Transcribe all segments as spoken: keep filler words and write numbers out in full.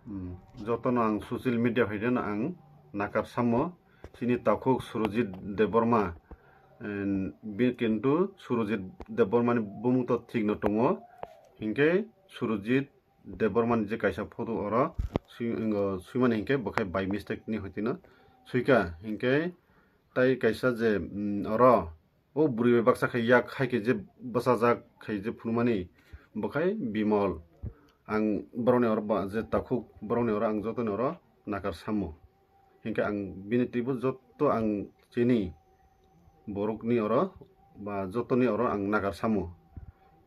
Hmm, jotono ang social media phaideno ang nakar samo, chini takhuk Surojit Debbarma, en, bi-, kintu Surojit Debbarmani bumung to thik no tongo, hinkhe Surojit Debbarmani je kaisa photo oro swi-, swimani hinkhe bo khe by mistake ni hoitino swika, hinkhe tai kaisa je, mm, oro o bwrwi bai baksa khe yak hai khe je bwsajak khe je phunukmani bo khai Bimol. Ang borokni oro ba je takhuk borokni oro ang jotoni oro nakar samo. Hinkhe ang bini twibo jotto ang chini borokni oro ba jotoni oro ang nakar samo.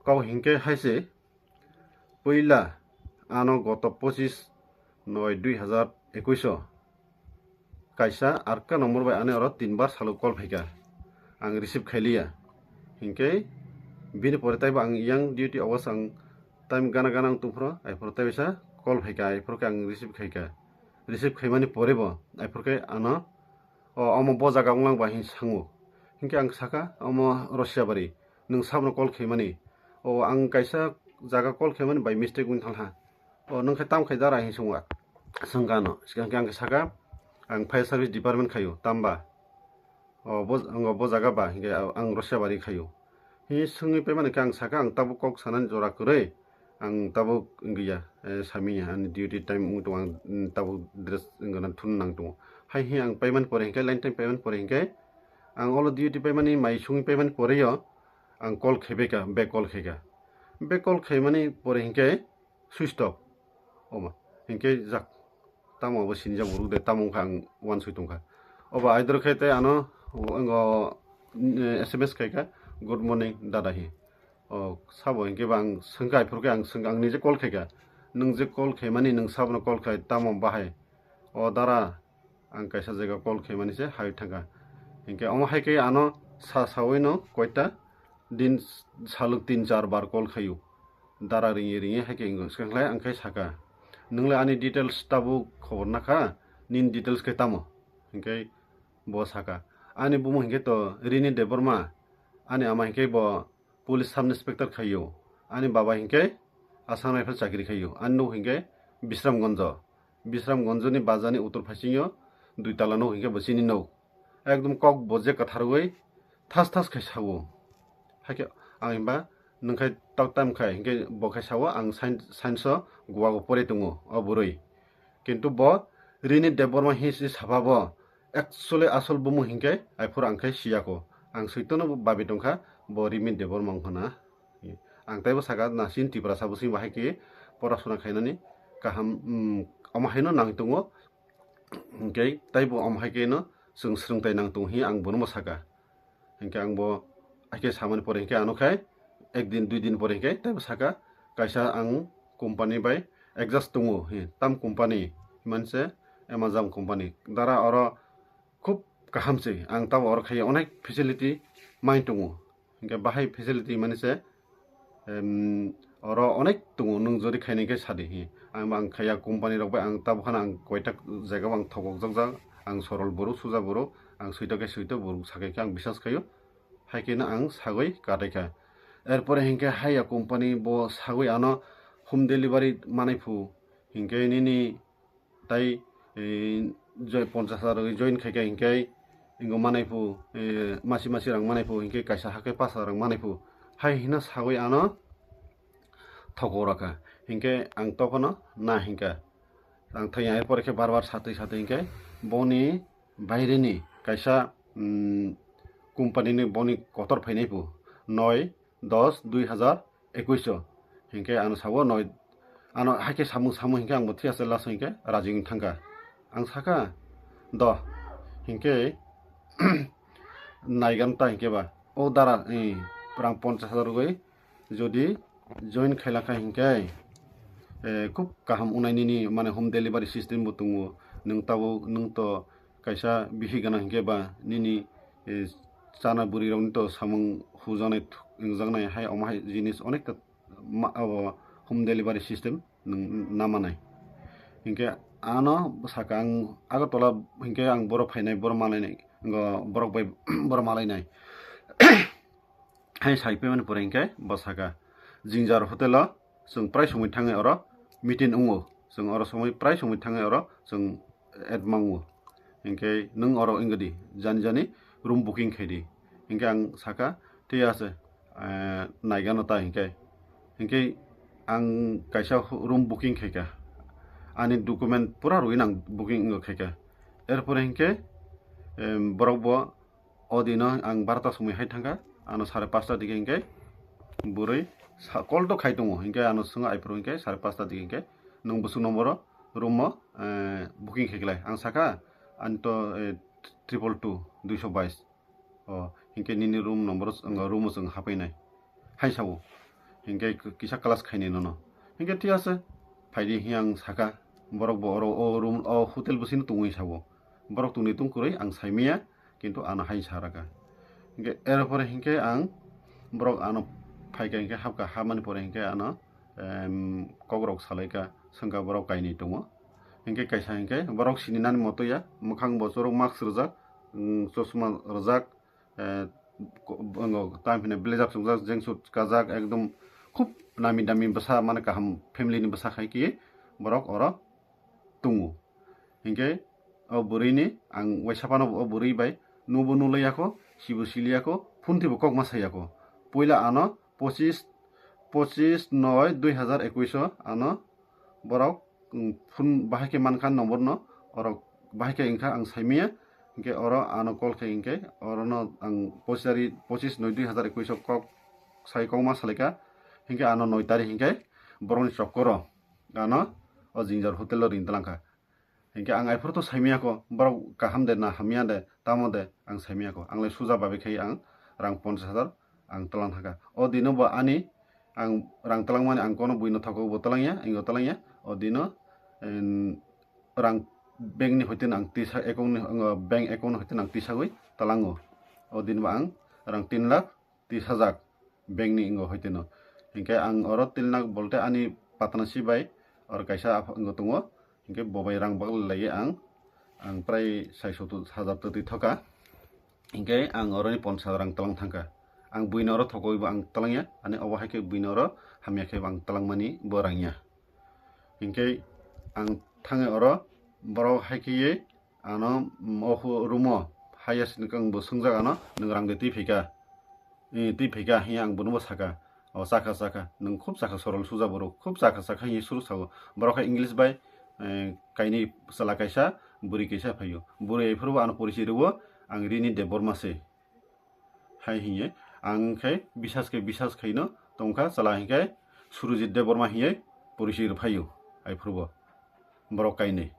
Kok hinkhe hai se puila ano goto pochis noi dui hazar ekuish o kaisa arka number bai ani oro tinbar salo call phaika, ang receive khailiya. Hinkhe bini pore taibo ang yang duty hours ang time gana gana ang tongphuru, aiphuru taibo sa call phaika, aiphuru khe ang receive khaika. Receive khaimani pore bo aiphuru khe ano, "O, omo bo jaga wnglang ba?" hin sango. Hinkhe ang saka, "Omo Rosiabari, nwng sabno call khaimani?" "O, ang kaisa jaga call khaimani by mistake wng thangha." "O, nwng khe tam khai dara?" hin swngo, swngkha ano. Swngkha khe ang khe saka, "Ang fire service department khaio." "Tamba?" "O, bo, bo jaga ba?" Hinkhe ang Rosiabari khaio. Hi swngwi paimani khe ang saka, ang tabuk kok sanani jora kwrwi, ang tabuk wngya, eh, samiya, ani duty time wng tongo, ang, mm, tabuk dress wngna thun nang tongo. Hai hi ang paimani pore hinkhe, line time paimani pore hinkhe, ang olo duty paimani mai sungwi paimani poreyo, ang call khaibaikha, back call khaikha. Back call khaimani pore hinkhe, switch off. Omo hinkhe jak, tamo abo sinijak borok de, tamo wngkha ang uansuk tongkha. Obo aidoro khe tei ano, o, S M S khaikha, "Good morning, dada," hi. O sabo hinkhe ba ang swngkha, aiphuru khe ang swngkha, ang nije call khaikha. "Nwng je call khaimani, nwng sabono call khai, tamo bahai?" "O dara, ang kaisa jaga call khaimani se hai thangkha." Hinkhe omo hai khe ano sa sawi no koita din saluk tin char bar call khaio. Dara ringye ringye hai khe wngkha, swkang khlai ang khe saka, "Nwng le ani details tabuk khobor nakha, nini details khe tamo?" Hinkhe bo saka, "Ani bumung hinkhe to Rini Debbarma, ani ama hinkhe bo police sub inspector khaio, ani baba hinkhe Assam Rifle chakri khaio, ani nuk hinkhe Bisramganjo, Bisramganjoni bazani uttor phaisingyo dui tala nuk hinkhe bo chini nuk." Ekdom kok bo je kwtharwi thas thas khai sao. Hakhe ang himba, "Nwng khai tok tam khai?" hinkhe bo khai sao, "Ang science, science o Goa o pore tongo o bwrwi." Kintu bo Rini Debbarma hi se saba bo, actually asol bumung hinkhe aiphuru ang khe siyako. Ang soitono babi tongkha, bo Rini Debbarma wngkha na. Ang taibo saka, na chini Tiprasa bwswng bahai khe porasona khainani kaham, mm, omo haino nang tongo. Hinkhe taibo omo hai kheno chwng swrwngthai nang tongo hi ang bono saka. Hinkhe ang bo hai khe samani pore hinkhe ano khai ek din dui din pore hinkhe taibo saka, "Kaisa ang company bai adjust tongo," hi. "Tam company?" Himanse, "Amazon company." "Dara, oro khub kaham se, ang tamo oro khai onek facility mai tongo." Hinkhe bahai facility mani se, em, oro onek tongo, nwng jodi khainai khe sadi hi. Ang, ang khaiya company rok bai, ang tabuk phano ang koita jaga o ang thokok jak jak, ang sorol borok, suja borok, ang soito khe soito borok sakai khe ang biswas khaio, hai kheno ang sagwi katai kha. Erpore hinkhe haiya company bo sagwi ano home delivery manai phu, hinkhe nini tai, eh, joi-, ponchash hajar rwi join khaikha hinkhe, ingo manai phu, eh, masi masi rang manai phu hinkhe kaisa hakhe pash hajar rang manai phu. Hai hino sagwi ano thokok rakha. Hinkhe ang tophano na hinkha. Ang thangya, erpore khe bar bar satwi satwi hinkhe boni baireni kaisa, mm, company ni boni kotor phainai phu. Noi dos dui hazar ekuish o. Hinkhe ano sao noi, ano haikhe samung samung hinkhe ang bo thik ase last o hinkhe raji wng thangkha. Ang sakha, "Do," hinkhe naigan ta hinkhe ba, "O dara, eh, rang ponchash hajar rwgwi jodi join khailakha hinkhe, eh, khub kaham wngnai nini, mane home delivery system bo tongo, nwng tabuk, nwng to kaisa bihik gana hinkhe ba nini, eh, chana bwrwi rokni to samung hujaknai, thuk-, wngjaknai hai omo hai jinis onek ta ma-, abo home delivery system nwng namanai." Hinkhe ano saka ang Agartala hinkhe ang borok phainai, borok malainai, ngo borok bai borok malainai. Hai sai phaimani pore hinkhe bo saka, "Jingjara hotel o chwng prai somoi thangwi oro meeting wngo, Chwng oro somoi, prai somoi thangwi oro chwng at mango. Hinkhe nwng oro wngdi, jani jani room booking khaidi. Hinkhe ang saka, "Thik ase, eh, naigano ta," hinkhe. Hinkhe ang kaisa room booking khaikha. Ani document pura rwgwi ang booking wngkha khaikha. Erpore hinkhe, em, borok bo o dino ang barota somoi hai thangkha, ano sare pasta digi hinkhe bwrwi sa-, call to khai tongo, hinkhe ano swngo, aphuru hinkhe sare pasta digi hinkhe nwng bwswk nomboro room o, eh, booking khaikhlai? Ang saka, "Ani to, eh, triple two, duiso bais." O, hinkhe nini room nomboro, room o chwng hapainai. Hai sao. Hinkhe k-, kisa class khainai nono. Hinkhe thik ase, phaidi hiya ang saka. Borok bo oro o room, o hotel bwsino tongwi sao. Borok tongni tong kwrwi ang saimaya, kintu ano hai sa rwkha. Hinkhe erpore hinkhe ang borok ano phaikha hinkhe hapkha, hamani pore hinkhe ano, em, kokrok salaikha, swngkha borok kainwi tongo. Hinkhe kaisa hinkhe borok sini nani moto ya, mwkhang bo chorok mask rwjak, mm, chosma rwjak, eh, ko-, bo-, tamo hino blazer chumjak, jean suit kajak, ekdom khub nami dami bwsa, mane kaham family ni bwsa khai khe borok oro tongo. Hinkhe o bwrwi ni ang waisa phano o bwrwi bai nubo nulai yakho, sibo sili yakho, phone twibo kok ma sai yakho. Puila ano pochis, pochis noi dui hazar ekwis o ano borok, mm, phone bahai khe mankha number no, oro bahai khe wngkha ang saimaya, hinkhe oro ano call khai hinkhe orono ang pochis tari-, pochis noi dui hazar ekwis o kok sai kokma salaikha, hinkhe ano noi tari hinkhe borokni chokoro ano o Jingjor hotel o ring talangkha. Hinkhe ang aphuru to saimaya kho, borok kaham de na hamya de, tamo de ang saimaya kho. Ang lai suja babe khai ang rang ponchash hajar ang talang thangkha. O dino bo ani ang rang talangmani ang kono buino thogo bo talangya, ingo talangya. O dino, em, rang bank ni hoiteno ang tisa account ni, bank account ni hoiteno ang tisagwi talango. O din bo ang rang tin lakh tis hajar bank ni ingo hoiteno. Hinkhe ang oro tin lakh bolte ani patna si bai oro kaisa apha ingo tongo. Hinkhe bo bai rang baglai laiwi ang, ang prai sai sotto hajar twtwi thoka. Hinkhe ang oroni ponchash rang talang thangkha. Ang buino oro thokoibo ang talangya, ani obo hai khe buino oro hamya khe ang talangmani bo rangya. Hinkhe ang thangwi oro borok hai khe ye ano, mm, o hu-, room o hayas ni kang bo swngjak ano, "Nwng rang de twi phaikha?" Eh, twi phaikha hiya ang bono bo saka. O chakha, chakha. Nwng khub chakha, sorol suja borok. Khub chakha, chakha hiya suru sao. Borok khe English bai, eh, kainwi chwla kaisa, bwrwi kaisa phaio. Bwrwi aphuru bo ano porichi rwo, "Ang Rini Debbarma se." Hai hiye, ang khe bisas khe bisas khaino tongkha, chwla hinkhe Surujit Debbarma hiye porichi rwphaio, aphuru bo. Borok kainwi.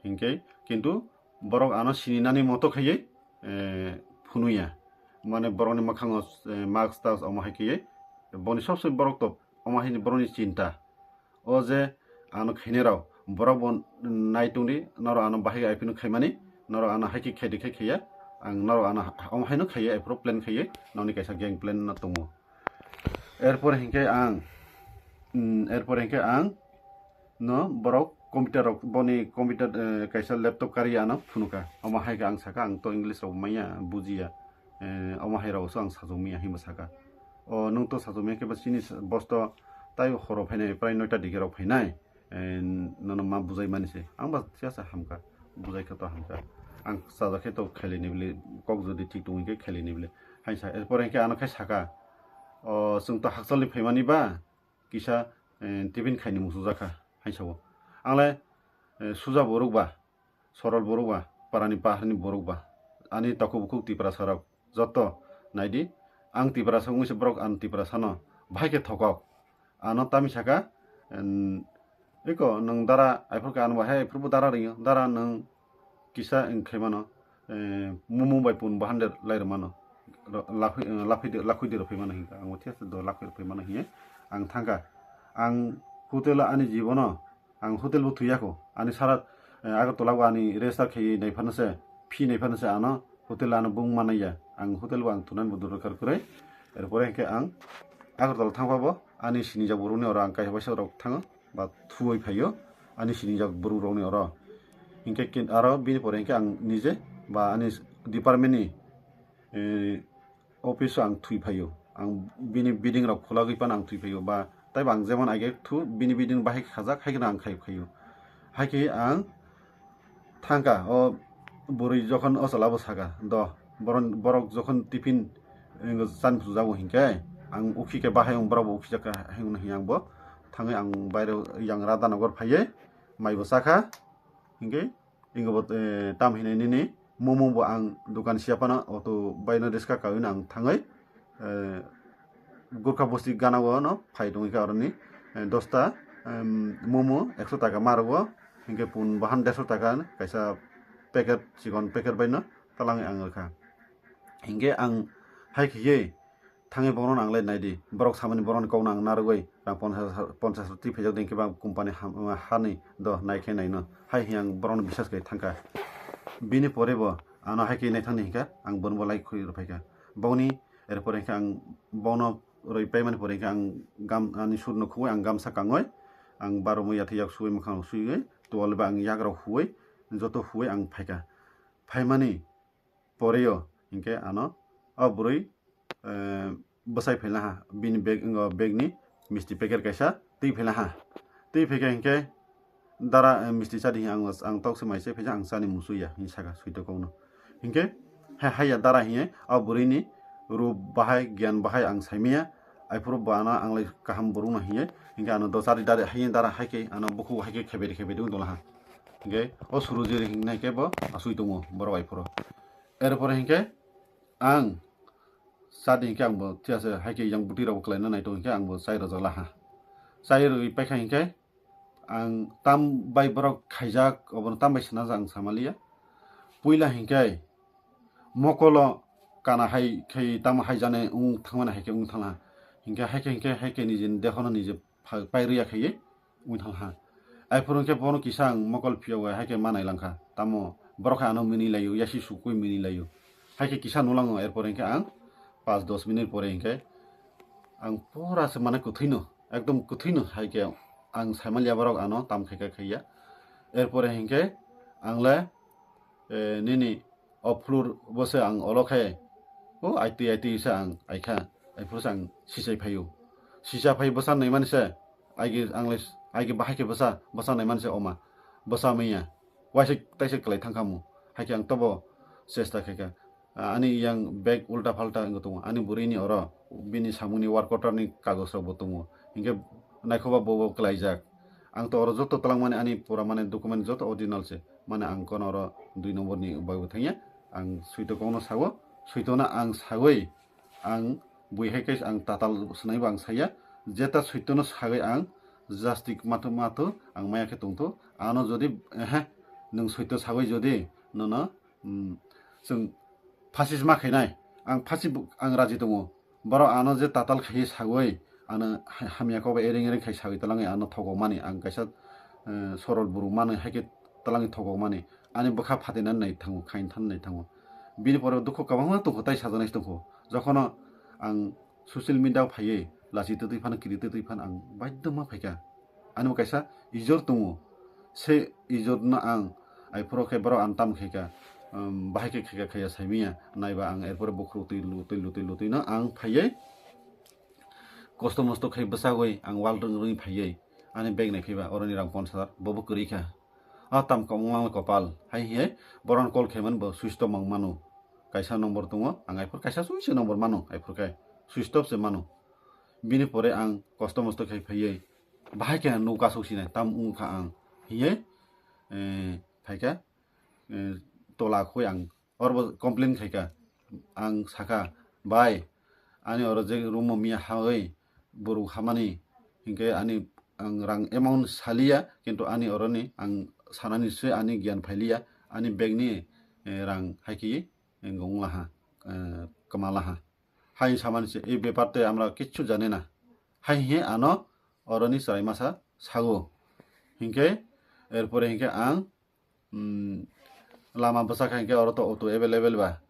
Hinkhe, kintu borok ano sininani moto khaiye, eh, phunuya. Mane borokni mwkhango, eh, mask task omo hai khe, boni sob se borok to omo hai ni borokni chinta. O je ano khainai rok, borok bo nai tongdi, norok ano bahai aphuru khaimani, norok ano hai khe khaidi khe khaiya, ang norok ano ha-, omo haino khaiya, aphuru plan khaiya, noni kaisa game plan no tongo. Erpor hinkhe ang, mm, erpor hinkhe ang no borok computer rok, boni computer, eh, kaisa laptop kari ano phunukha. Omo hai khe ang sakha, ang to English rok manya bujiya. Eh, omo hai rok so ang sajok manya hinwi sakha. O nwng to sajok manya khe ba chini sa-, bosto tai horo phainai, prai noita digi rok phainai. Eh, nono ma bujai mani se. Ang ba siya sa hamkha. Bujai khe to hamkha. Ang chajak khe to khailini bili, kok jodi thik tongwi khe khailini bili. Hai sa, erpor hinkhe ano khai sakha. O, chwng to hakchalni phaimani ba, kisa, eh, tiffin khaini muchungjakha, hai sao. Ang le, eh, suja borok ba, sorol borok ba, parani paharni borok ba, ani takhuk bukhuk Tiprasa rok joto naidi, ang Tiprasa wngwi se borok ang Tiprasano bahai khe thokok. Ano tamni saka, em, eko nwng dara, aphuru khe ano bahai aphuru bo dara ringyo, dara nwng kisa wng khe mano, eh, mumung bai pun bahan de lai rw mano. Ro-, lakhwi, eh, lakhwi de, lakhwi de rw phai mano hinkha. Ang bo thik do lakhwi rw phai mano hiye. Ang thangkha. Ang hotel o ani jibono, ang hotel bo thwiya kho. Ani sara, eh, Agartala bo ani register khe nai phano se, phi nai phano se ano hotel ano bung manai ya. Ang hotel bo ang thunani bo dorkar kwrwi. Erpore hinkhe ang Agartala thangpha bo ani sinijak borokni oro ang kaiha waisa rok thango. Ba thuwi phaio ani sinijak borok rokni oro. Hinkhe kin-, aro bini pore hinkhe ang nije ba ani department ni, eh, office o ang thwi phaio. Ang bini bidding rok khulagwi phano ang thwi phaio ba taibo ang jemon aige thu bini bidding bahai khajak hai kheno ang khai phaio. Hai khe ang thangkha, o bwrwi jokhon o chwla bo sakha, "Do, boron-, borok jokhon tiffin, eh, chan sujago hinkhe, ang ukhi khe bahai wng, borok bo ukhi jakha," hai wngwi ang bo thangwi ang baire yang Radhanagor phaiwi mai bo chakha. Hinkhe ingo bo, eh, tam hinai nini momo bo ang dukan siya phano auto baino riska kaiwi ang thangwi, eh, Gurkha bosti gana o no phai tongwi kha oroni, eh, dosta, em, momo ekso taka ma rwo, hinkhe pun bahan derso taka kaisa packet, chikon packet bai no twlangwi ang rwkha. Hinkhe ang hai khiye thangwi bono nanglai naidi, borok samani borokni kokno ang narwgwi rang ponchas, ponchas rok twi phaijak di, hinkhe ba company ha-, hani do nai khe naino hai hiya ang borokno bisas khe thangkha. Bini pore bo ano hai khe naithangni hinkhe ang bono bo lai khwi rwphaikha. Boni erpore hinkhe ang bono rwi paimani pore hinkhe ang gam-, ani surno khugwi ang gamsa kangwi ang baromwi yathai yak suwi mwkhang suiwi towal bai ang yagrok huwi joto huwi ang phaikha. Phaimani poreo hinkhe ano o bwrwi, eh, bwsai phaila ha, bini bag, wngkha bagni misti packet kaisa twi phaila ha. Twi phaikha hinkhe dara, eh, misti chadi hinkhe ang, ang tokse mai se phaisa, ang chani musuya hinwi saka suito kokno. Hinkhe ha, haiya dara hinkhe o bwrwini rup bahai, giyan bahai ang saimaya. Aiphuru bo ano ang lai kaham borokno hinkhe, hinkhe ano do chadi dara hinkhe dara haikhe ano bukhuk haikhe khebede khebede wng tonglaha. Hinkhe o Surujiri hingnai khe bo asui tongo borok aiphuru. Erpore hinkhe ang chadi hinkhe ang bo thik ase, haikhe yang bwtwi rok bo kwlaina naitongo hinkhe ang bo chai rwjak laha. Chai rwui paikha hinkhe ang tam bai borok khaijak, obono tam bai swnajak ang samaliya. Puila hinkhe mokolo kana hai khai tamo hai jani wng thangmani hai khe wng thangla. Hinkhe hai khe, hinkhe hai khe nijini dehono nije pha-, pairwya khaiwi wng thangha. Aiphuru hinkhe bono kisa ang mokol phiyogwi hai khe ma nailangkha. Tamo borok khe ano mini laio, yasi sukwi mini laio. Hai khe kisa nulango, erpore hinkhe ang pas dos minute pore hinkhe ang pura se mane kwthwino, ekdom kwthwino hai khe ang saimaliya borok ano tam khaika khaiya. Erpore hinkhe ang le, eh, nini o floor bo se ang olo khe, o aitwi aitwi se ang aikha, aiphuru se ang sisai phaio. Sisa phai bwsa naimani se, aigi ang le, aigi bahai khe bwsa, bwsa naimani se oma, bwsa manya, waisa taisa kwlai thangkha mu, hai khe ang tobo chesta khaikha. Ah, ani yang bag ulta phalta wngwi tongo, ani bwrwini oro bini samungni work order ni kagoj rok bo tongo, hinkhe naikhoba bo bo kwlaijak. Ang to oro joto twlangmani ani pura mane document joto original se. Mane ang kono oro dui number ni bagwi thangya. Ang suito kokno sago. Suito no ang sagwi ang bui hai khe ang tatal swnaibo ang saya. Jeta suito no sagwi ang jastik mathu mathu ang maya khe tongthu. Ano jodi, ehe, nwng suito sagwi jodi nono, mm, chwng phasis ma khainai. Ang phasi bu-, ang raji tongo. Borok ano je tatal khaiwi sagwi, ano ha-, hamya kokbai ereng ereng khai sagwi talangwi ano thogokmani, ang kaisa, eh, sorol borok manwi hai khe talangwi thogokmani, ani bwkha phatinani nai thango, khain than nai thango. Bini pore dukhu kwbangma tongkho, tai sajaknai tongkho. Jokhono ang social media o phaiwi lachi twtwi phano, kiri twtwi phano ang baidhyo ma phaikha. Ani bo kaisa ijor tongo. Se ijor no ang, aiphuru khe borok ang tam khaikha, um, bahai khe khaikha khaiya saimanya. Naiba ang erpore bukhuk twi lutwi lutwi lutwi no ang phaiwi kosto mosto khai bwsagwi ang wal rwng rwngwi phaiwi ani bag nai phiba oroni rang ponchas hajar bobo kwrwi kha. A tam kwbangma kopal hai hiye borok call khaimani bo switch off mang mano. Kaisa number tongo, ang aiphuru kaisa switch number mano, aiphuru khe switch off se mano. Bini pore ang kosto mosto khai phaiwi bahai khe ang nuk asuk sinai tam wngkha ang hiye, eh, phaikha, eh, tola khoi ang oro bo complain khaikha. Ang sakha, "Bai, ani oro je room o miya hawi borok hamani, hinkhe ani ang rang amount saliya, kintu ani oroni ang sanani se ani giyan phailiya, ani bag ni, eh, rang haikhe wnglaha, eh, kwmalaha." Hai samani se, "Ei bepar te amra kichu jane na." Hai hiye ano oroni chwrai masa sago. Hinkhe erpore hinkhe ang, mm, lama bwsakha hinkhe oro to auto available ba.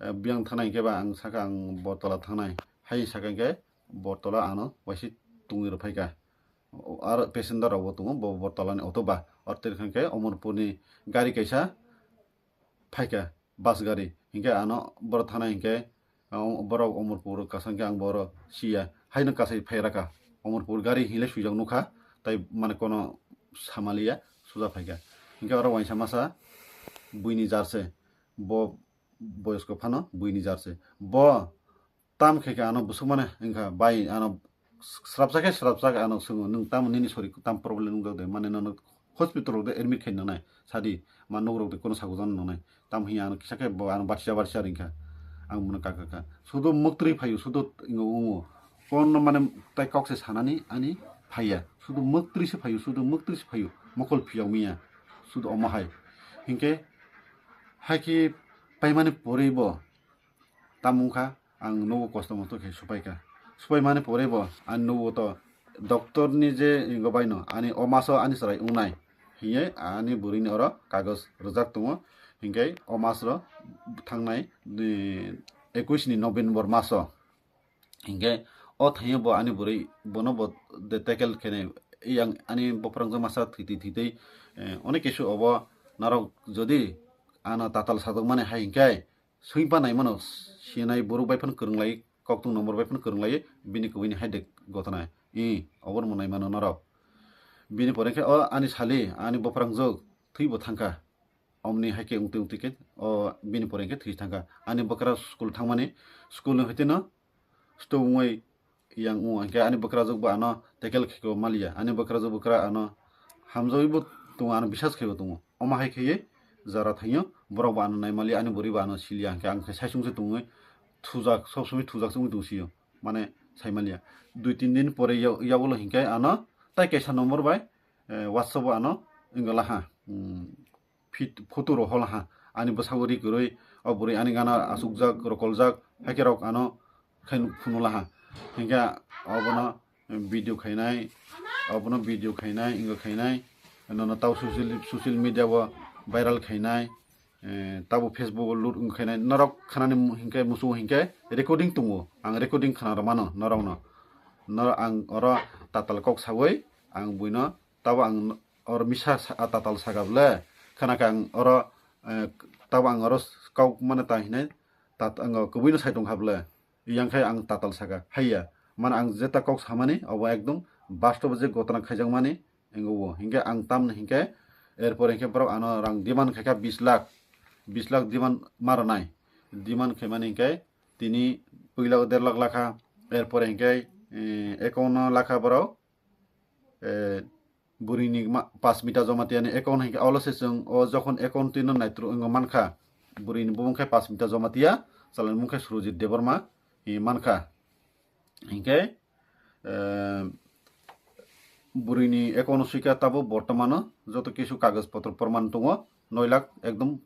Eh, biyang thangnai hinkhe ba ang sakha ang Bortola thangnai. Hai sakha hinkhe Bortola ano waisa tongwi rwphaikha. Aro passenger rokbo tongo, bo Bortolani auto ba. Oro tei hinkhe Omorpurni gari kaisa phaikha, bus gari. Hinkhe ano borok thanai hinkhe, o, borok Omorpur kasang khe ang boro siya. Haino kasai phai rakha. Omorpur gari hinle swijak nukha. Tai mane kono samaliya. puja phaikha. Hinkhe oro waisa masa buini jar se, bo boyosko phano buini jar se. Bo tam khe khe ano bwswk mane wngkha, bai ano srapsa khe srapsa khe ano swngo, "Nwng tamo nini sori tam problem wngjak de, mane nono hospital rok de admit khai nangnai, sadi ma nuk rok de kono sago jano nangnai." Tam hiya ano kisa khe bo ano barsa barsa ringkha. Ang bono kaka ka. Sudo mwktri phaio, sudo ingo ungo. Kono mane tai kok se sanani ani phaiya. Sudo mwktri se phaio, sudo mwktri se phaio. Mokol phiyok miya. Sudo omo hai. Hinkhe hai khe paimani pore bo tam wngkha, ang nogo kosto mosto khe supai kha. Supai mani pore bo ani nogo to doctor ni je ingo baino ani o maso ani chwrai wngnai hiye ani bwrwi ni oro kagoj rwjak tongo. Hinkhe o mas ro thangnai, eh, ekush ni November maso. Hinkhe o thaio bo ani bwrwi bono bo de tackle khenai, yang ani bophrang jwk masa thwitwi thwitwi, eh, onek kisu obo narok jodi ano tatal sajwk mani hai hinkhe swngpa naimano, sinai borok bai phano kwrwnglai, koktung number bai phano kwrwnglai, bini kubuni hai de gotona. I, obormo naimano norok. Bini pore khe o ani sali, ani bophrang jwk, thwi bo thangkha. Omni hai khe wngtwi wngtwi khe o bini pore khe thwi thangkha. Ani bwkra school thangmani, school ni hwtwino stowngwi yang o, hinkhe ani bwkrajwk bo ano tackle khe ko maliya. Ani bwkrajwk bwkra ano hamjagwi bo tongo, ano bisas khaibo tongo. Omo hai khaiwi jara thaio, borok bo ano naimaliya, ani bwrwi bo ano siliya, hinkhe ang khe saichung se tongwi thujak, sob somoi thujak se wngwi tong sio, mane saimaliya. Dui tin din pore ya-, yagulo hinkhe ano tai kaisa number bai, eh, WhatsApp o ano wngla ha, hmm, fit photo rok hol ha, ani bwskango ri kwrwi, o bwrwi ani gana achukjak, rokoljak, hai khe rok ano khai phunula ha. Hinkhe obono video khainai, obono video khainai, wngkha khainai, nono tabo social, social media o viral khainai, eh, tabo Facebook o load wngkha khainai, norok khanani mu-, hinkhe muchungo hinkhe recording tongo, ang recording khna rwmano norokno. Norok ang oro tatal kok saui ang buino tabo ang oro misa sa-, a tatal saka bwle, khana khe ang oro, eh, tabo ang oro kok mane ta hinai tat-, ang kubui no sai tong kha bwle, yang khai ang tatal saka haiya. Mane ang jeta kok samani obo ekdom bastobo je gotona khaijakmani wngwi o. Hinkhe ang tamni hinkhe, erpore hinkhe borok ano rang demand khaikha bis lakh, bis lakh demand ma rwnai. Demand khaimani hinkhe tini puila der lakh lakha, erpore hinkhe, eh, account no lakha borok, eh, bwrwini ma-, Pash Mita Jamatia ni account hinkhe olo se chwng o jokhon account twino naitru wngwi mankha, bwrwini bumung khe Pash Mita Jamatia, chalani mung khe Surojit Debbarma hinwi mankha. Hinkhe, eh, bwrwini account o swikha tabo bortomano joto kisu kagoj potro proman tongo, noi lakh ekdom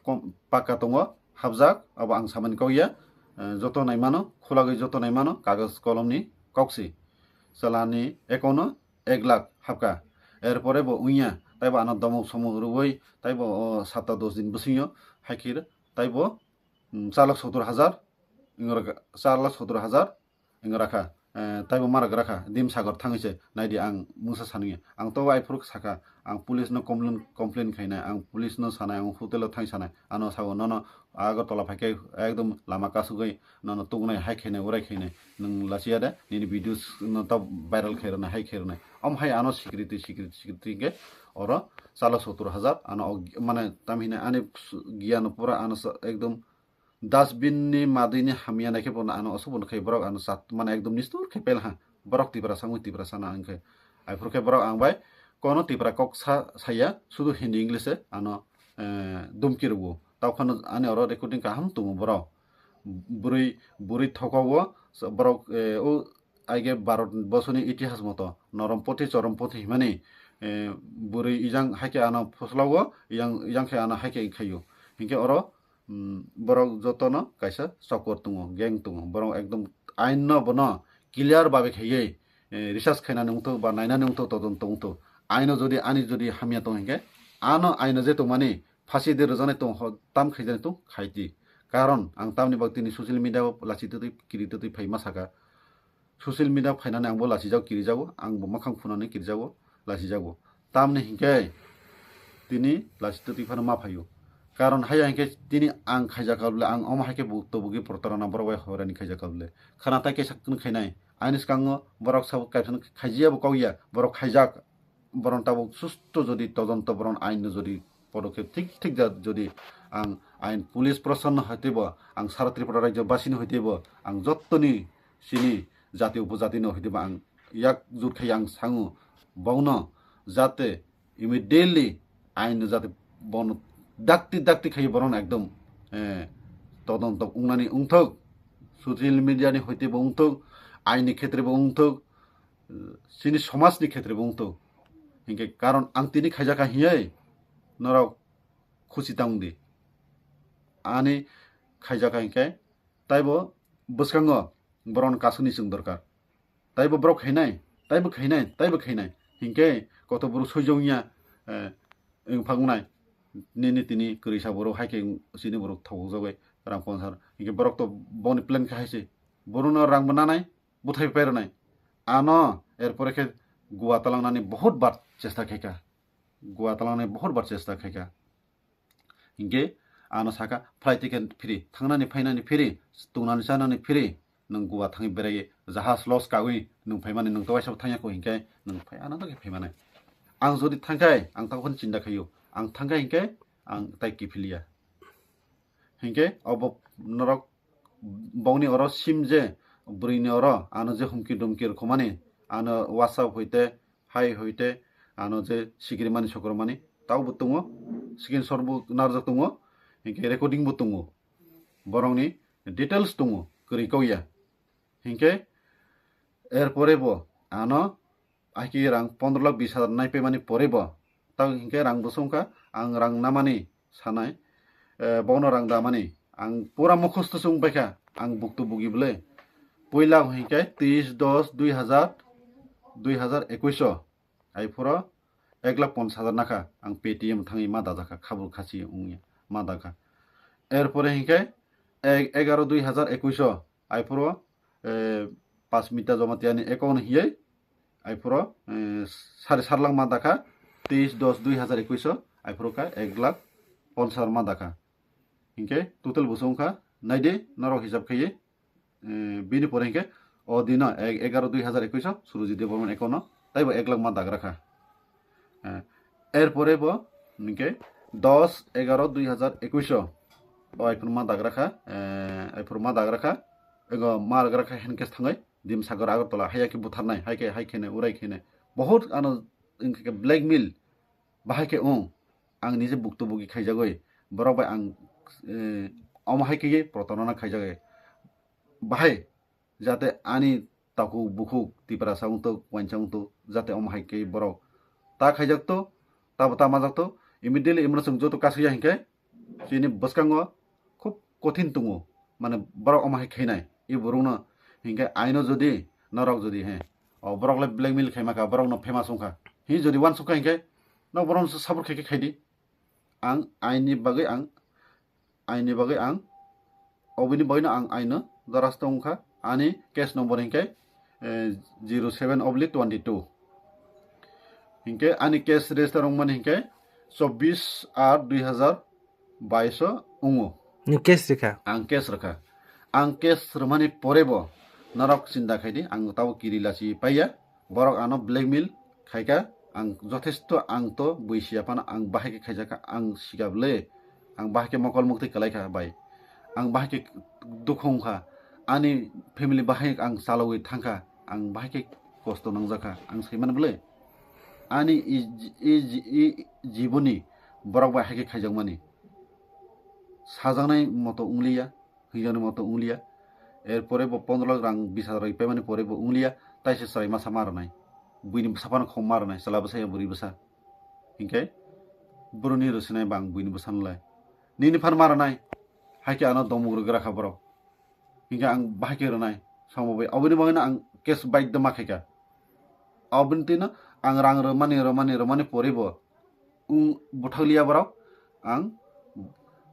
kom-, pakka tongo, hapjak, abo ang samani kok ya, eh, joto naimano, khulagwi joto naimano, kagoj kolomni kok si. Chalani account o ek lakh hapkha. Erpore bo wngya, taibo ano domok somok rwui, taibo o sapta dos din bwswngyo, haikhe taibo, mm, char lakh sottor hajar, wng rakha, char lakh sottor hajar wng rakha. Eh, taibo ma rwk rakha, Dim Sagar thangwi se, naidi ang mungsa sanwi. Ang to aphuru sakha, ang police no complain, complain khainai, ang police no sanai, ang hotel o thang sanai, ano sao nono Agartala phaikhe ekdom lama kasugwi nono tugnai, hai khainai, urai khainai, nwng lachiya de, nini videos no ta viral khairwnai, hai khairwnai. Om hai ano security, security, security hinkhe oro char lakh sottor hajar, ano og-, mane tamhinai ani giyan pura ano sa-, ekdom dustbin ni madwini hamya naikhe bono ano aswk bono khai borok ano chat, mane ekdom nistur khe pelha. Borok Tiprasa wngwi Tiprasa na wngkhe. Aphuru khe borok ang bai kono Tipra kok sa, saya, sudu Hindi English se ano, eh, dumki rwo. Tao phano ani oro recording kaham tongo borok. Bwrwi, bwrwi thokowo borok, eh, o aige Bharat borsoni itihas moto Norom Pothi Chorom Pothi himani, eh, bwrwi ijang haikhe ano phoslao, ijang, ijang khe ano haikhe khaio. Hinkhe oro, mm, borok jotono kaisa chokor tongo, gang tongo. Borok ekdom ain no bono clear babe khaiwi, eh, research khainani wngthok ba nainani wngthok, todonto wngthok. Aino jodi ani jodi hamya tong hinkhe, ano aino je tongmani phasi de rwjaknai tong ho, tam khaijani tong khaiti. Karon ang tamni bagwi tini social media o lachi twtwi kiri twtwi phai ma saka. Social media phainani angbo lachijago, kirijago, angbo mwkhang phunani kirijago, lachijago. Tamni hinkhe tini lachi twtwi phano ma phaio. Karon haya hinkhe tini ang khaijakha bwle, ang omo haikhe bu-, tobogwi protarana borok bai horani khaijakha bwle. Khana tai kaisa kunu khainai. Ani swkango borok sabo kaisa khaijiyabo kok ya, borok khaijak. boron tabuk susto jodi todonto boron ain no jodi podokep thik thik jat jodi ang ain police proshasonno hoitebo ang sara Tripura rajyo basini hoitebo ang jottoni chini jati upojatino hoitebo ang yak jut khai ang sango bongno jate immediately ain no jate bono dakti dakti khai boron ekdom eh, todonto ungnani ungthok social media ni hoitebo ungthok ain ni khetre bo ungthok chini somaj ni khetre bo ungthok hinkhe karon ang tini khaijaka hiyai norok khusi tang di ani khaijaka hinkhe taibo bwskango boron kasuni chwng dorkar taibo borok khainai taibo khainai taibo khainai hinkhe koto borok soijongya wngphang wngnai nini tini kwrwi sa borok haikhe chini borok thokjagwi rang ponsar hinkhe borok to boni plan khe haise borokno rang bo nanai bwthai pairwnai ano erpore khe gua talangnani bahut bar chesta khaikha gua talangnani bahut bar chesta khaikha hinkhe ano saka flight ticket free thangnani phainani free tungnani chanani free nwng gua thangwi berai jahaj los kawi nwng phaimani nwng to waisa thangya kho hinkhe nwng phai ano to khe phaimani ang jodi thangkhai ang tamo chinta khaio ang thangkhai hinkhe ang tai kiphiliya hinkhe obo norok bongni oro sim je bwrwini oro ano je humki dumki rwkhomani ano WhatsApp hoite hai hoite ano je sikrimani sokromani taubo tongo screenshot bo narwjak tongo hinkhe recording bo tongo borokni details tongo kwrwi kauya hinkhe erpore bo ano aiki rang pondro lakh bis hajar naipaimani pore bo tang hinkhe rang bwswngkha ang rang namani sanai eh, bono rang damani ang pura mukhosto se wngpaikha ang buktu bugi bwle puila hinkhe teis dos dui hazar dui hazar ekuish o aiphuro ek lakh ponchash hajar nakha ang Paytm thangwi ma dajakha khabur khasi wngya ma dakha erpore hinkhe egaro dui hazar ekuish o aiphuro eh, pas mita joma tiyani account hiyai aiphuro eh, sari sar lakh ma dakha teis dos dui hazar ekuish o aiphuro kha ek lakh ponchash hajar ma dakha hinkhe total bwswng wngkha naidi norok hisab khaiwi eh, bini pore hinkhe o dino egaro dui hazar ekuish o Surujit Debbarman account o taibo ek lakh ma dagra kha Eh, erpore bo hinkhe dos egaro dui hazar ekuish o o aiphur ma dagra kha eh, aiphur ma dagra kha ego ma dagra kha handcase thangwi Dimsagar Agartala haiya khe butharnai hai khe hai khene urai khene bahut ano wngkha khe blackmail bahai khe wng ang nije buktu bugi khaijagwi borok bai ang eh, omo hai khe protorona khaijagwi bahai jate ani takhuk bukhuk Tiprasa wngtok uansa wngtok jate omo hai khe borok ta khaijak to tabo ta majak to immediately imano chwng joto kasaya hinkhe chini bwskango khub kothin tongo mane borok omo hai khainai e borokno hinkhe aino jodi norok jodi he o borok le blackmail khaima kha borokno famous wngkha hi jodi uansukha hinkhe nok borokno support khaikhe khaidi ang aini bagwi ang aini bagwi ang obini bagwino ang aino darasta wngkha ani case number hinkhe eh, zero seven oblique twenty two hinkhe ani case register wngmani hinkhe chobbish ar dui hazar baish o wngo. Ni case rikha? Ang case rikha. Ang case rwmani porebo norok chinta khaidi ang tabo kiri lachi paiya. Borok ano blackmail khaika ang jothesto ang to bui siya phano ang bahai khe khaijakha ang sikable ang bahai khe mokol muktwi kwlaikha bai. Ang bahai khe dukhu wngkha ani family bahai ang chalogwi thangkha ang bahai khe kosto nangjakha ang saimani bwle ani i, i, i, i jiboni borok bai hai khe khaijakmani sajaknai moto wngliya hwnjaknai moto wngliya erpore bo pondro lakh rang bis hazar rok paimani pore bo wngliya taisa chwrai masa ma rwnai buini bwsa phano khom ma rwnai chwla bwsa ya bwrwi bwsa hinkhe boroni rwsinai bang buini bwsa nolai nini phan ma rwnai hai khe ano domuk rwgra kha borok. Hinkhe ang bahai khe rwnai, samung bai. Oboni bagwino ang case baidhyo ma khaikha. Oboni twino ang rang rwmani, rwmani, rwmani poribo wng bwthakliya borok. Ang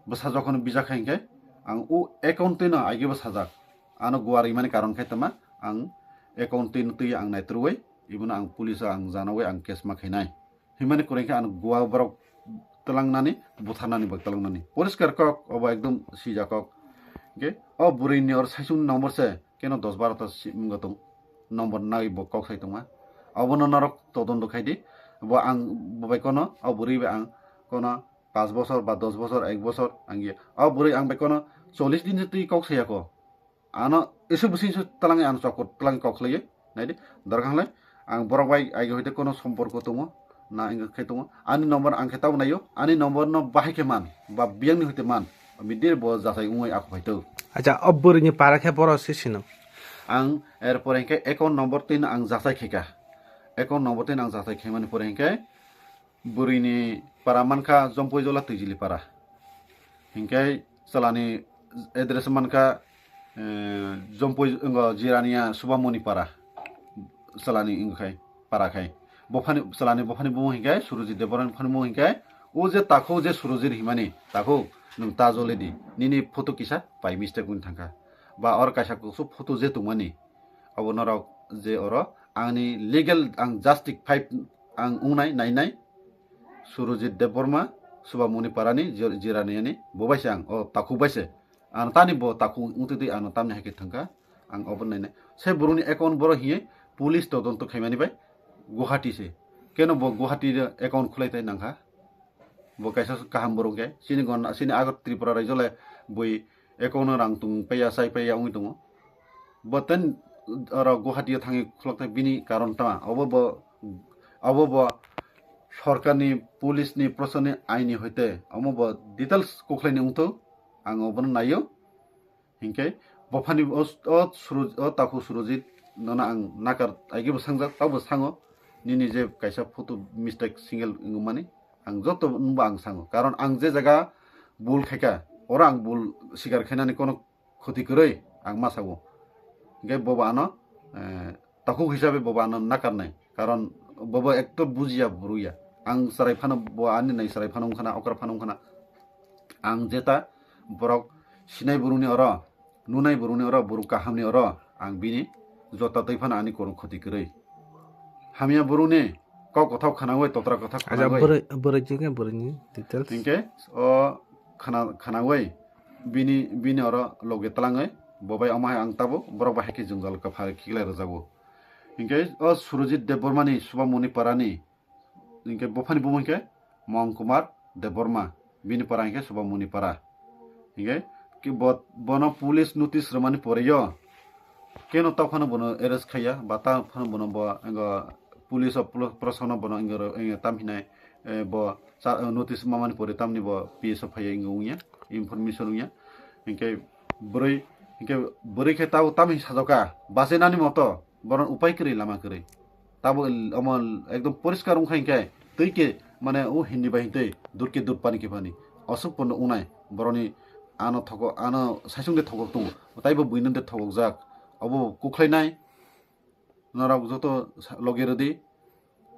bwsa jokhon bijak kha hinkhe ang o account twino aigwibo sajak. Ano guar rimani karon khe tama ang account twino twi ang naitrwui, ibono ang police o ang janaui ang case ma khainai. Himani kwrwi khe ano gua borok twlangnani, butharnani bai twlangnani. Poriskar kok, obo ekdom sijak kok. Hinkhe o bwrwini oro saichung number se, keno dos baro ta si-, wngwi tong, number nai bo kok sai tongma. Obono norok todonto khai di. Bo ang bo bai kono, o bwrwi bai ang kono paanch bosor ba dos bosor, ek bosor ang ye. O bwrwi ang bai kono chollish din se twi kok saya ko. Ano isu bwswng se twlang ano chokor twlang kok khlaiwi. Naidi, dorkar le ang borok bai age hoite kono somporko tongo, na wngkha khe tongo. Ani number ang khe tabuk naio, ani number no bahai khe man, ba biyang ni hoite man. Bidi bo jachai wngwi ako phaito. Acha, o bwrwi ni para khe boro se sino. Ang er pore hinkhe account number twi no ang jachai khaika. Account number twi no ang jachai khaimani pore hinkhe bwrwi ni para mankha Jompui Jola Twijili para. Hinkhe chwlani address mankha, eh, Jompui wngkha Jirania Subamoni para. Chwlani wngkha para khai. Bophani, chwlani bophani bumung hinkhe Surujit Debbarma ni bophani bumung hinkhe o je takhuk je Surujit himani takhuk nwng ta joledi. Nini photo kisa by mistake wng thangkha. Ba or kaisa kusu photo je tongmani. Abo norok je oro angni legal ang justified ang wngnai nainai Surujit Debbarma Subamoni parani Jir-, Jiraniani bo bai se ang o takhuk bai se. Ano tani bo takhuk wngtwi twi ano tamni hai khe thangkha ang obo nainai. Se borokni account boro hiye police todonto khaimani bai Guwahati se. Keno bo Guwahati account khulai tai nangkha. Bo kaisa kaham borok khe. Chini gonna, chini ago Tripura raijo le bui account no rang tung paiya, chai paiya wngwi tongo. Bo ten oro Guwahati o thangwi khulok thai bini karon tama. Obo bo, obo bo sorkarni, police ni, proshasonni aini hoite. Omo bo details kokhlai ni wngthok. Ang obono naio. Hinkhe bophani o, o Suruj-, o takhuk Surujit nono ang nakar aigebo sangjak, tabo sango nini je kaisa photo mistake single wngmani ang joto nungbo ang sango. Karon ang je jaga bul khaika, oro ang bul sikar khainani kono khoti kwrwi ang ma sago. Hinkhe bobo ano, eh, takhuk hisabe bobo ano nakarnai. Karon bobo ekto bujiya buruya. Ang chwrai phano bo ani nai chwrai phano wngkhana, okra phano wngkhana. Ang jeta borok sinai borokni oro, nunai borokni oro, borok kahamni oro, ang bini jota twi phano ani kormo khoti kwrwi. Hamya borokni kok kothok khwnawi, totra kothok Aja khwnawi. Bwrwi, bwrwi jikhe bwrwini details. Hinkhe o khwna-, khwnawi bini, bini oro loge twlangwi bo bai omo hai ang tabuk borok bai hai khe jwngjal kwphar khiklai rwjago. Hinkhe o Surojit Debbarmani Subamoni parani hinkhe bophani bumung hinkhe Mong Kumar Debbarma, bini para hinkhe Subamoni para. Hinkhe ki bo-, bono police notice rwmani poreyo keno tao phano bono arrest khaiya, ba tao phano bono bo, engo, police o, pro-, proshasano bono engo ro-, engo tam hinai, eh, bo cha-, notice mamani pore tamni bo P S o phaiya engo wngya, information wngya. Hinkhe bwrwi, hinkhe bwrwi khe tao tamni sajoka, bachainani moto, bono upai kwrwi, lama kwrwi. Tabo el-, omo ekdom poriskar wngkha hinkhe twi khe mane o hindi bai hintwi dur ke dur pani ke pani. Aswk pono unai boroni ano thoko, ano saisung de thokok tongo. Taibo buino de thokok jak. Obo kuklainai. Norok joto sa-, loge rwdi.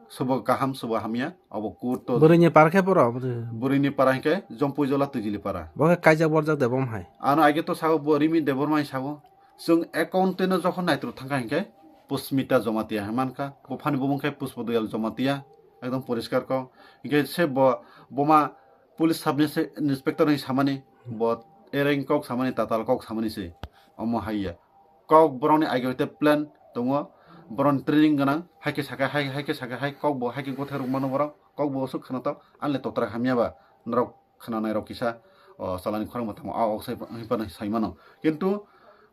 Sobo kaham, sobo hamya. Obo kurto. Bwrwini para khe boro, bwrwi. Bwrwini para hinkhe Jompui Jola Twijili para. Bo khe kaijak borjak de bom hai. Ano aige to sago bo Rimi Debbarma hai sago. Chwng account twino jokhon naitru thangkha hinkhe Pushmita Jamatia hai mankha. Buphani bumung khe Pushpa Doyal Jamatia. Ekdom poriskar kok. Hinkhe se bo, boma police sub inspector ni samani, bo ereng kok samani, tatal kok samani se. Omo haiya. Kok borokni age hoite plan tongo. Borokni training gwnang. Haikhe sakha hai, haikhe sakha hai, kok bo haikhe gothai rwk mano borok. Kok bo aswk khwnatok. Anle totra hamya ba. Norok khwnanai rok kisa, o, chalani khorang bo tamo, a, ok sai, hinphano sai mano. Kintu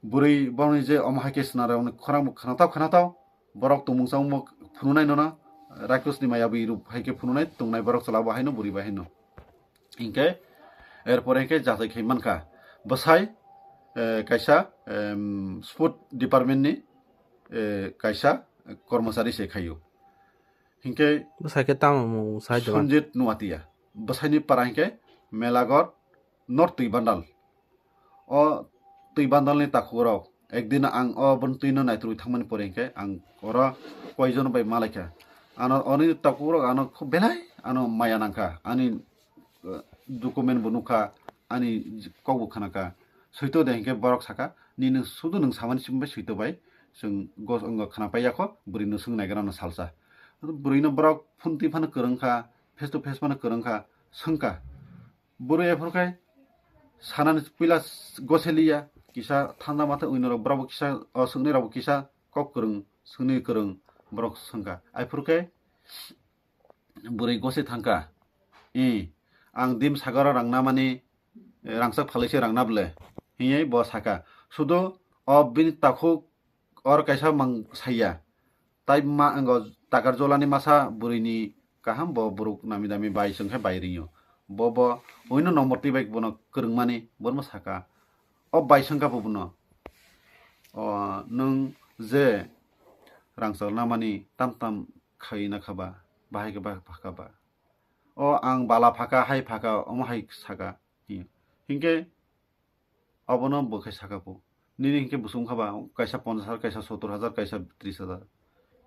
bwrwi borokni je omo hai khe swnamrokni khorang bo khwnathao, khwnathao, borok tongmung chamung bo phunuknai nono, Raikosni maya bwi rw hai khe phunuknai tongnai borok chwla bo haino bwrwi bo haino. Hinkhe, er pore hinkhe jachai khai mankha. Bwsai, eh, kaisa, em, sport department ni, eh, kaisa kormochari se khaio. Hinkhe bwsai khe tamo mung sai dogan? Sanjit Nuatia. Bwsaini para hinkhe Melagot North Twibandal. O Twibandalni takhukrok ekdin ang o boni twino naitrwi thangmani pore hinkhe ang oro koijon bai malaikha. Ano oni takhukrok ano khub belai ano maya nangkha. Ani, eh, document bo nukha, ani kokbo khnakha. Soito de hinkhe borok sakha, "Ni nwng sudu nwng samani simi bai soito bai chwng gos-, wngo khna paiya kho, bwrwi no swng naigra no salsa." Bwrwi no borok phone twi phano kwrwng kha, face to face phano kwrwng kha, swng kha. Bwrwi aphuru khai sanani puila goseliya, kisa thanda matha wi norok borok bo kisa, o, swknwi rok bo kisa kok kwrwng, swknwi kwrwng borok swng kha. Aphuru khe bwrwi gose thangkha. I, ang dim sagaro rang namani, eh, rangchak phalwi se rang na ble, hwnwi bo saka. Sudu o bini takhuk or kaisa mang saya. Tai ma, ango takar jolani masa bwrwini kaham bo borok nami dami bai chwng khe bai ringyo. Bo bo oino nomor twi bai bono kwrwngmani, bono saka. O bai chwng kha bo bono, "O nwng je rangchak namani tam tam khai na kha ba, bahai khe ba pha kha ba? O ang bala pha kha, hai pha kha," omo hai saka. Hinkhe abono bo khe saka bo. Nini hinkhe busung kha ba, kaisa ponchash hajar, kaisa sottor hajar, kaisa tris hajar.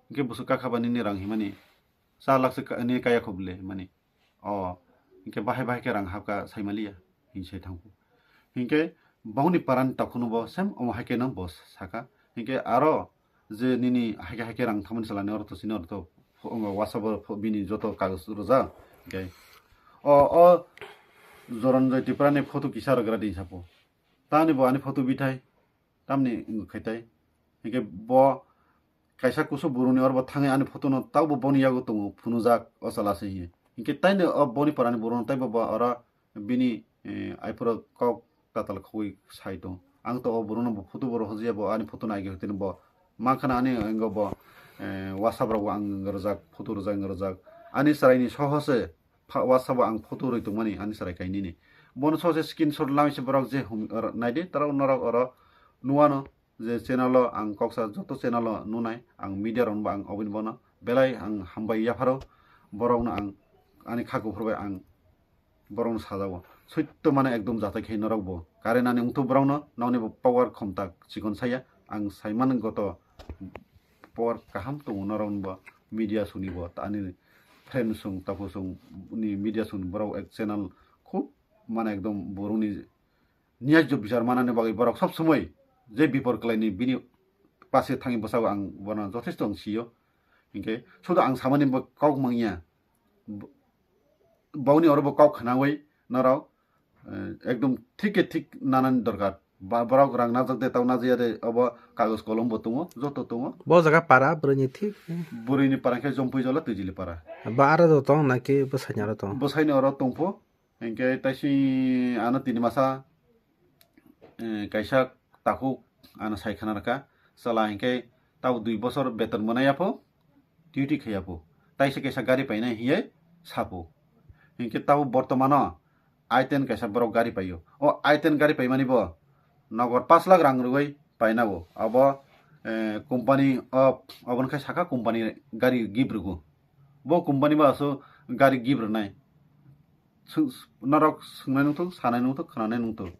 Hinkhe busung ka kha ba nini rang himani, char lakh se ka-, nini kaya kho bole himani. O, hinkhe bahai bahai khe rang hapkha saimaliya, hin sai thangkhu. Hinkhe bongni parani takhukno bo same omo hai kheno bo saka. Hinkhe aro je nini haikhe haikhe rang thangmani salani oro to sini oro to pho-, ongo WhatsApp o pho-, bini joto kagoj rwjak. Hinkhe o, o Joranjoy Tripura ni photo kisa rwgra di sapo. Tani bo ani photo bithai, tamni wng khai tai. Hinkhe bo kaisa kusu buruni oro bo thangwi ani photo no taubo boni yago tongo phunujak o chwla se hiye. Hinkhe taino o boni parani burung no taibo bo oro bini, eh, aiphuro kok tatal khogwi sai tong. Ang to o burung no bo photo bo rohorjiya bo ani photo no aige hoteno bo mankha na ani wnggo bo, eh, WhatsApp rogo ang rwjak, photo rwjak, wng rwjak. Ani chwraini soho se pha-, WhatsApp o ang photo rwi tongmani ani chwrai kainwini. Bono soho se screenshot lamwi se borok je hum-, oro naidi, tara norok oro nuwano je channel o ang koksa joto channel o nunai, ang media rokno bo ang oboni bono belai ang hambai yapharo, borokno ang ani kha kuphur bai ang borokno sajao. Soitto mane ekdom jatai khe norok bo. Karen ani wngthu borokno nokni bo power khomta chikon saya. Ang saimani goto power kaham tongo norokni bo, media songni bo, ani friend song, tapu song ni media song borok ek channel khub mane ekdom borokni niyajjo bichar manani bagwi borok sob somoi je bipor kwlaini bini pase thangwi bwsao ang bono jothesto ang sio. Hinkhe sudu ang samani bo kok mangya. Bo-, boni oro bo kok khnawi norok, eh, ekdom thik khe thik nanani dorkar. Ba-, borok rang najak de, tau najaya de, obo kagoj kolom bo tongo, joto tongo. Bo jaga para bwrwini thik. Bwrwini para khe Jompui Jola Twijili para. Ba aro do tong naki bwsaini aro tong? Bwsaini oro tongpho. Hinkhe taisi ano tini masa, eh, kaisa takhuk ano sai khana rwkha, chwla hinkhe tabuk dui bosor beton mwnai yapho, duty khai yapho, taisa kaisa gari painai hinwi sapho. Hinkhe tabuk bortomano I ten kaisa borok gari paio. O I ten gari paimani bo nogor pash lakh rang rwui painago. Abo, eh, company o, obo wngkha saka company gari gift rwgo. Bo company bo aswk gari gift rwnai. Sw-, norok swngnai nungthok, sanai nungthok, khwnanai nungthok.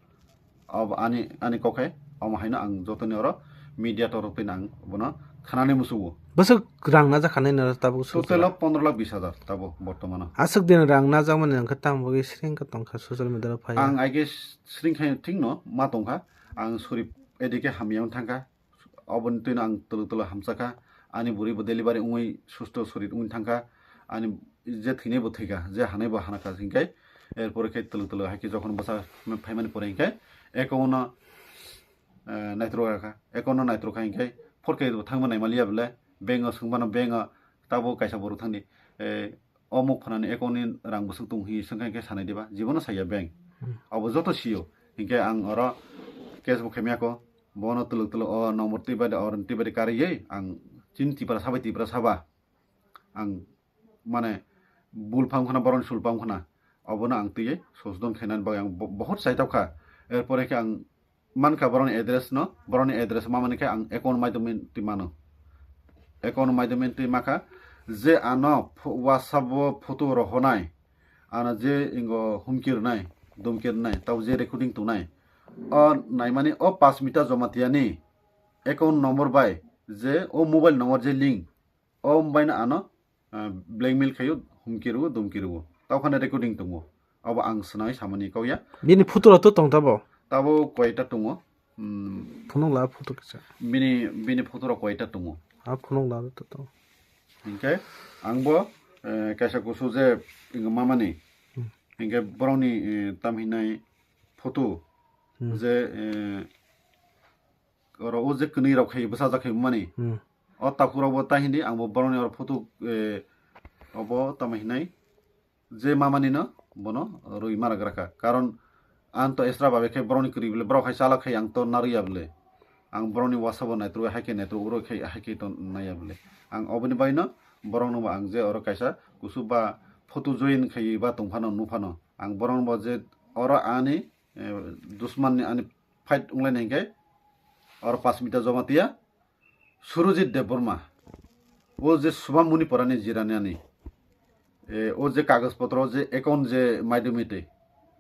Ob-, ani, ani kok hai, omo haino ang jotoni oro media torok twi ang bono khwnanai musugo. Bwswk rang najak khanai nw tabuk swijak? Total o pondro lakh bis hajar tabo bortomano. Aswk din rang najakmani hwnkhe tamo bagwi sring khe tongkha social media o phai? Ang aige sring khai thikno ma tongkha. Ang suri edike hamya wng thangkha. Oboni twino ang twlwk twlwk hamsakha. Ani bwrwi bo delivery wngwi susto sorit wngwi thangkha. Ani je thwinai bo thwikha, je hanai bo hanakha hinkhe. Erpore khe twlwk twlwk hai khe jokhon bwsa phaimani pore hinkhe account no, eh, naitrok kha. Account no naitrok kha hinkhe four K bo thangma naimaliya bole bank o swngmano bank o tabuk kaisa borok thangdi. Eh, o muk phanani account ni rang bwswk tong hi swngkha hinkhe sanai diba? Jibono saiya bank. Hmm. Abo joto sio. Hinkhe ang oro cash bo khaimya kho. Bono twlwk twlwk o number twi bai de, o twi bai de karwi ang chini Tipra sabai Tipra saba. Ang mane bul phang khna, boroni sul phang khna. Obono ang twiwi sosdon khainani bagwi ang bo-, bohot chaithok kha. Erpore khe ang mankha boroni address no, boroni address ma mani khe ang account maidagwi twi mano. Account maidagwi twi makha, je ano pho-, WhatsApp o photo rohonai, ano je ingo humki rwnai, dumki rwnai, tabo je recording tongnai, o naimani o Pasmita Jamatia ni account number bai je o mobile number je link, o bai no ano, ah, blackmail khaio, humki rwo, dumki rwo. Tao khana recording tongo. Abo ang swnai samani kau ya. Bini photo rok to tong tabo? Tabo koita tongo. Hmm. Phunuk la photo kisa. Bini, bini photo rok koita tongo. A phunuk la to tong. Hinkhe ang bo, eh, kaisa kusu je ingo mamani. Hmm. Hinkhe borokni, eh, tam hinai photo. Hmm. Je, eh, oro o je kwnwi rok khai bwsajak khai mani. Hmm. O takhuk rok bo tai hindi, ang bo borokni oro photo, eh, Obo tamo hinai je mamani no bono rwi ma rwgra kha. Karon ang to esra babe khe borokni kwrwi bole, borok hai chalok khai ang to narwi ya bole. Ang borokni wasa bo naitru hai khe naitru uro khai hai khe to naiya bole. Ang oboni bai no borok no bo ang je oro kaisa kusu ba photo join khai ba tong phano nu phano. Ang borok no bo je oro ani, eh, dusman ni ani fight wnglainai hwnkhe oro Pasmita Jamatia, Surojit Debbarma, o je Subham Muni porani jiranani, eh, o je kagoj potro je account je maidumite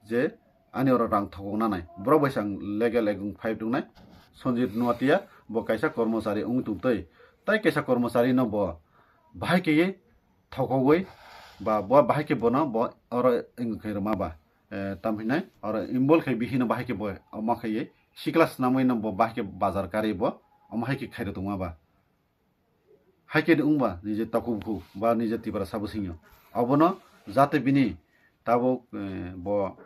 je ani oro rang thokok nanai, borok bai sang legal ekdom fight wngnai. Sanjit Noatia bo kaisa kormochari wngwi tongtwi, tai kaisa kormochari no bo bahai khe thokogwi ba bo bahai khe bono bo oro wngkhe rwma ba, eh, tam hinai oro involve khai bihino bahai khe bo omo khai sikla swnamwi no bo bahai khe bazar kari bo omo hai khe khairok tongma ba. Hai khe wngba nije takhuk bukhuk ba nije Tiprasa bwswngno obono jate bini tabuk, eh, bo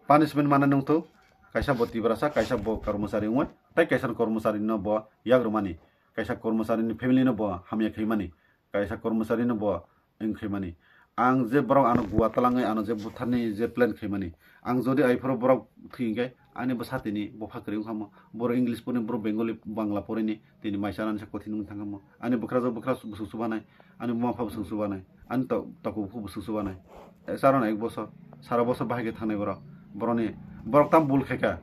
punishment manani wngthok, kaisa bo Tiprasa, kaisa bo kormochari wngwi, tai kaisa kormochari no bo yak rwmani, kaisa kormochari ni family no bo hamya khaimani, kaisa kormochari no bo wng khaimani. Ang je borok ano gua talangwi ano je butharni je plan khaimani, ang jodi aiphoro borok thwi hwnkhe ani bwsa tini bopha kwrwi wngkha mo, borok English porini, borok Bengali, Bangla porini, tini mai chanani se kothin wng thangkha mo. Ani bwkrajak bwkra bwswk chubanai, ani buma pha bwswk chubanai, ani to-, takhuk bukhuk bwswk chubanai. E, charwna ek bosor, sara bosor bahai khe thangnai borok. Borokni, borok tam bul khaikha.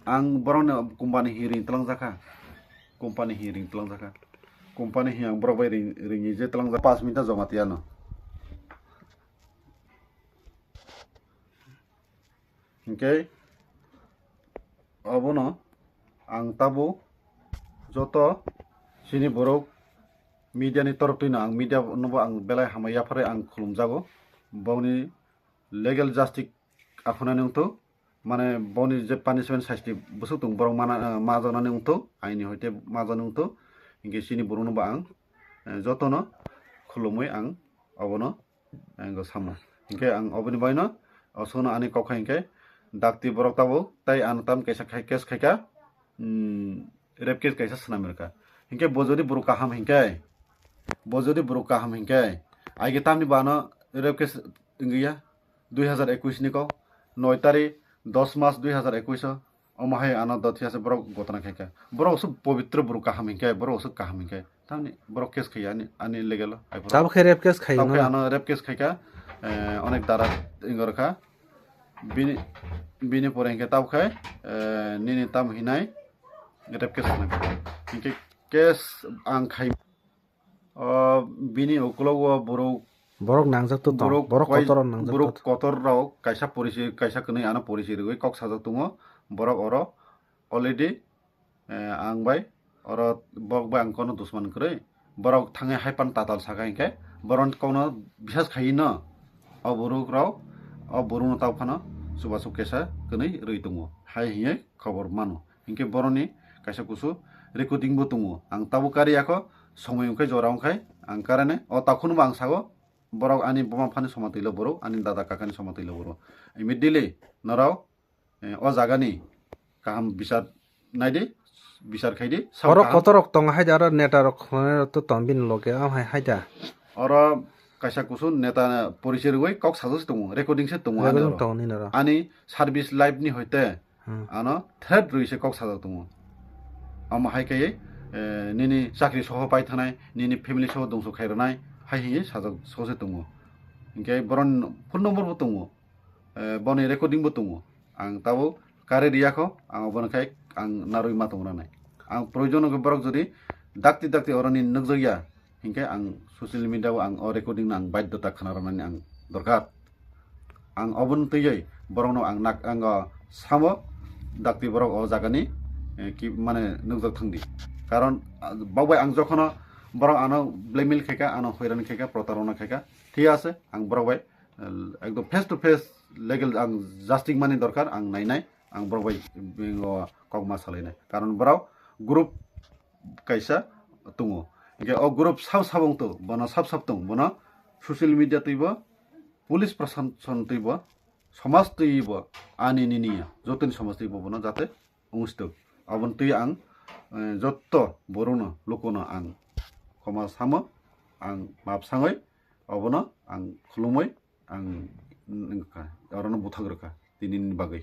Ang borokni company hi ring twlangjakha. Company hi ring twlangjakha. Company hi ang borok bai ring, ringwi je twlangjak Pasmita Jamatia no. Hinkhe obono ang tabuk joto chini borok media ni torok twino ang media no bo ang belai hambai yapharwi ang khulumjago. Bokni legal justice aphunani wngthok, mane bokni je punishment sasti bwswk tong borok mana, majaknani wngthok, aini hoite majaknani wngthok. Hinkhe chini borokno bo ang, eh, jotono khulumwi ang obono ang samo. Hinkhe ang oboni baino, o, sono ani kok hai hinkhe, dakti borok tabuk, tai ano tam kaisa khai case khaika, um, rape case kaisa swnam rwkha. Hinkhe bo jodi borok kaham hinkhe, bo jodi borok kaham hinkhe, aige tamni bo ano rape case wngya, dui hazar ekwis ni kok, noi tarik, dos mas dui hazar ekwis o, omo hai ano dothiya se borok gotona khaikha. Borok se pobitro borok kaham hinkhe, borok se kaham hinkhe. Tamni borok case khaiya ani, ani legal o, hai borok. Tabuk khe rape case khaiya. Tabuk khe no? Ano rape case khaikha, eh, onek dara ingor kha. Bini, bini pore hinkhe tabuk khe, eh, nini tam hinai rape case khna. Hinkhe case ang khai, o, bini ukulogo borok Borok nangjak to tong. Borok Borok koi-, kotor nangjak borok to. Kotor rok kaisa porisi, kaisa kwnwi ano porisi rwgwi kok sajak tongo. Borok oro already, eh, ang bai oro borok bai ang kono dusman kwrwi. Borok thangwi hai pan tatal saka hinkhe borok kokno bisas khaiwi no o borok rok o borok no tau phano chubachu kesa kwnwi rwi tongo hai hinwi khobor mano. Hinkhe boroni kaisa kusu recording bo tongo. Ang tabuk kari yakho, somoi wngkhai jora wngkhai ang karane. O takhunbo ang sago, borok ani buma phani somatwilo borok, ani dada kakani somatwilo borok. Immediately norok, eh, o jagani kaham bisar naidi, bisar khaidi. Sabo borok kaham. Kotorok tongo haida, aro neta rok khonai rok to tong bini loge, o hai haida. Oro kaisa kusu neta porichoi rwgwi kok sajak se tongo, recording se tongo ani oro. Recording tongo nini oro. Ani service life ni hoite Hmm. Ano threat rwi se kok sajak tongo. Omo hai khe, eh, nini chakri soho pai thanai, nini family soho dongso khai rwnai, hai hinwi sajak sose tongo. Hinkhe boroni phone number bo tongo, eh, boni recording bo tongo. Ang tabuk kare riyakho, ang obono khai ang narwi ma tong ranai. Ang proyojon wngkhe borok jodi dakti dakti oroni nukjakya, hinkhe ang social media o ang o recording no ang baidhota khna rwnani ang dorkar. Ang obono twiwi borokno ang nak-, ang o samo dakti borok o jagani, eh, ki, mane nukjak thangdi. Karon, ah, bokbai ang jokhono borok ano blackmail khaika, ano hoiran khaika, protarona khaika, thik ase, ang borok bai, eh, ekdom face to face legal ang justice mani dorkar, ang nainai, ang borok bai, eh, o kok ma salainai. Karon borok group kaisa tongo. Hinkhe o group sab sab wng to, bono sab sab tong, bono social media twibo, police proshashan twibo, somaj twibo, ani nini ya, jotoni somaj twibo bono jate wngsi tong. Aboni twi ang, eh, jotto borokno, lukuno ang khoma samo, ang map sangwi, Obono ang khulumwi ang wngkha, orono buthak rwkha tinini bagwi.